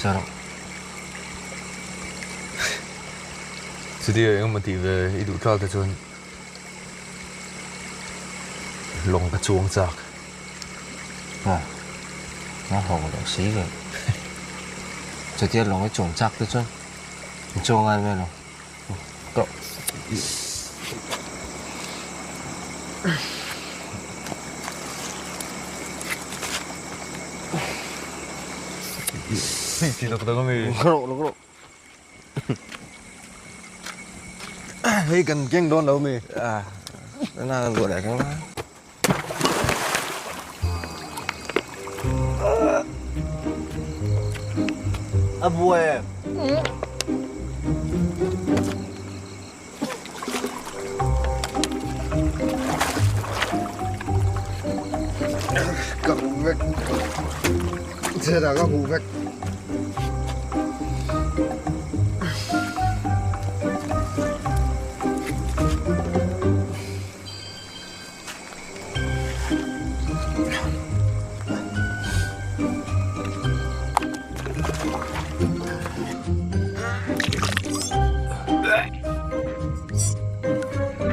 Char rawh. Chutia engemaw tih ve i duh tlak te chuan lawng ka chuang chak. Maw? Maw ho loh si ve. Chutia lawng i chuang chak te chuan i chuang ngai mai lo. Ka. Hei ti tak tak a mi. Rawh rawh rawh. Hei kan keng dawn lo mi. Ah, na kan buat leh keng la. A buai em? Ka huh vek. Chhetah ka huh vek.